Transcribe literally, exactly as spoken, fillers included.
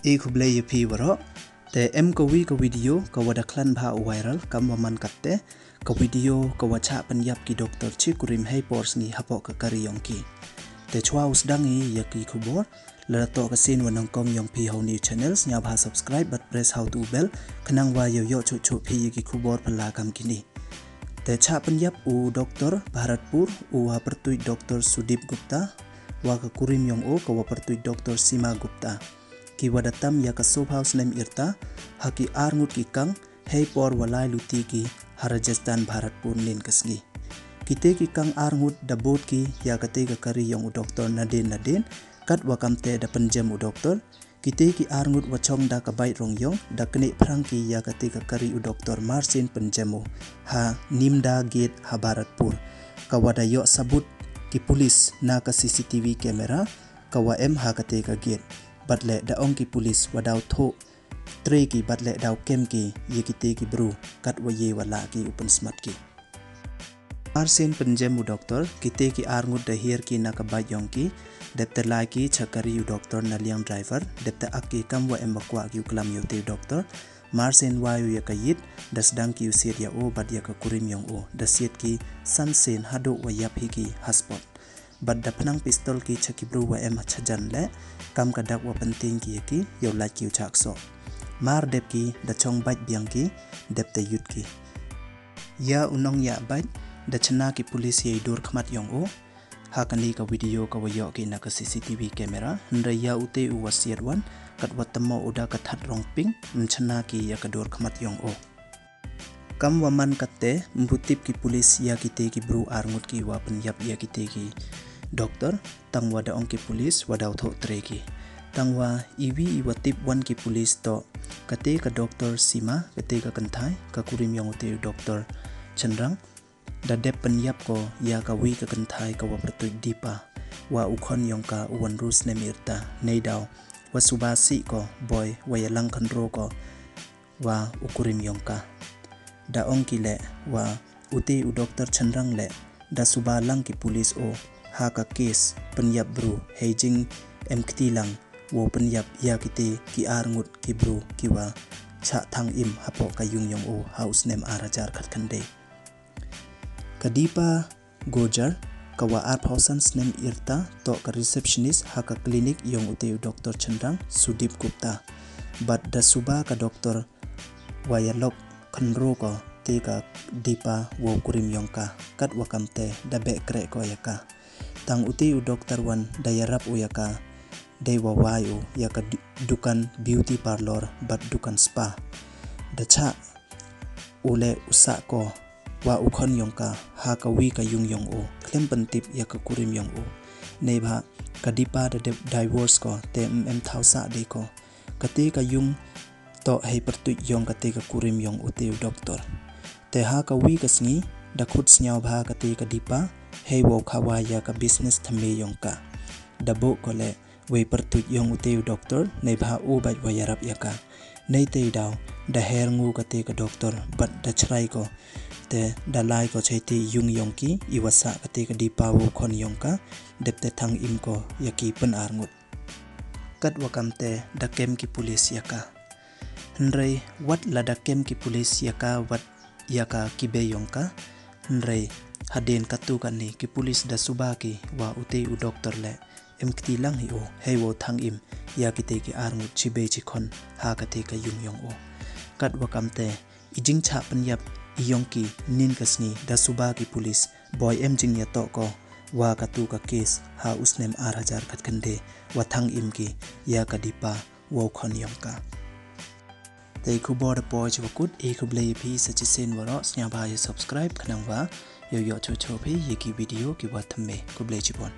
E khublei ya phi waroh. Te em ka wi ka video ka wa da khlan bha u viral kam wa man katte, ka video ka wa chah pynyap ki doctor chi kurim hei por sngi hapoh ka kari yong ki. Te chwa u sdang i ya ki khubor, lada toh ka sien wa nyngkong yong phi ha u new channel, sngewbha subscribe bad press ha u tu bell, khnang wa yow yoh chuh chuh phi ya ki khubor phylla kam kini. Te chah pynyap u doctor Bharatpur, u wa pyrtuit doctor Sudip Gupta, wa ka kurim yong u ka wa pyrtuit doctor Sima Gupta, ki wa da tam ya ka soo phaw snem yrta, ha ki ar ngut ki kang, hei por wa lai luti ki ha Rajasthan Bharatpur nin ka sngi. Kite ki kang ar ngut da bud ki ya kate ka kari yong u doctor nadien nadien, kat wa kamte da pynjem u doctor. Kite ki ar ngut wa chong da ka bike rong yong, da knieh phrang ki ya kate ka kari u doctor marsien pynjem u ha Nimda Gate ha Bharatpur, ka wa da yoh sabut ki pulis na ka C C T V camera ka wa em ha kate ka gate. Bad le da ong ki pulis wa daw thoh tre ki bad le daw kem ki ya kite ki bru, kat wa ye wa lah ki u pynsmat ki. Marsien pynjem u doctor, kite ki ar ngut da hiar ki na ka bike yong ki, dep te lai ki cha kari u doctor na liang driver, dep te ak ki kam wa em wa kwah ki u klam ya ute u doctor. Marsien wai u ya ka yit, da sdang ki u siat ya u bad ya ka kurim yong u, da siat ki san sien haduh wa yap hi ki ha spot. Bad da pynang pistol ki cha ki bru wa em ha chajan le, kam ka dak wa pyntieng ki ya ki, yow lait ki u chah ksoh. Mar dep ki da chong bike biang ki, dep te yut ki. Ya u nongñiah bike da chna ki pulis ya i dur khmat yong u ha kani ka video ka wa yoh ki na ka C C T V camera, hynrei ya ute u wa siat wan, kat wa tymmo u da ka that rong pink, ym chna ki ya ka dur khmat yong u. Kam wa man katte, ym pu tip ki pulis ya kite ki bru ar ngut ki wa pynyap ya kite ki doctor, tang wa da ong ki pulis wa daw thoh tre ki. Tang wa i wi i wa tip wan ki pulis toh kate ka doctor Sima, kate ka kynthai, ka kurim yong ute u doctor Chynrang, da dep pynyap ko ya ka wi ka kynthai ka wa pyrtuit Dipa, wa u khon yong ka u wa ynru snem yrta, nei daw wa suba sih ko boi wa ya lang khynro ko wa u kurim yong ka. Da ong ki le wa ute u doctor Chynrang le da suba lang ki pulis o ha ka case pynyap bru, hei jing em kti lang wow pynyap ya kite ki ar ngut ki bru ki wa chah thang im hapoh ka yung yong u ha u snem ar hajar khatkhynde. Ka Dipa Gurjar, ka wa ar phaw san snem yrta, toh ka receptionist ha ka clinic yong ute u doctor Chynrang, Sudip Gupta. Bad da suba ka doctor wa ya lok khynro ko te ka Dipa wow kurim yong ka, kat wa kamte da beh kreh ko ya ka. Tang ute u doctor wan da yarap u ya ka, dei wa wai u ya ka du-, dukan beauty parlour bad dukan spa. Da chah u le u sah ko wa u khon yong ka ha ka wi ka yung yong u, khlem pyntip ya ka kurim yong u. Neibhah ka Dipa da dep divorce ko, te ym em thaw sah de ko. Kate ka yung toh hei pyrtuit yong kate ka kurim yong ute u doctor. Te ha ka wi ka sngi da khut sngewbha kate ka Dipa hei wow khawa ya ka business thymme yong ka. Da buh ko le wei pyrtuit yong ute u doctor, neibhah u bait wa yarap ya ka. Nei te daw da her ngu kate ka doctor bad da chrai ko. Te da lai ko chai te yung yong ki i wa sah kate ka Dipa wow khon yong ka, dep te thang im ko ya ki pyn ar ngut. Kat wa kamte da kem ki pulis ya ka. Hynrei wat la da kem ki pulis ya ka, wat ya ka ki bei yong ka. Hynrei hadien katu kani ki pulis da suba ki wa ute u doctor le em kti lang hi u, hei wow thang im ya kite ki ar ngut chi bei chi khon ha kate ka yung yong u. Kat wa kamte i jingchah pynyap i yong ki nin ka sngi da suba ki pulis boi em jingyatoh ko wa katu ka case ha u snem ar hajar khatkhynde, wa thang im ki ya ka Dipa wow khon yong ka. Te i khubor da poi chi wa kut, i khublei ya phi sa chi sien waroh, sngewbha ya subscribe khnang wa yow yoh chuh chuh phi ya ki video ki wa thymme. Khublei chibun.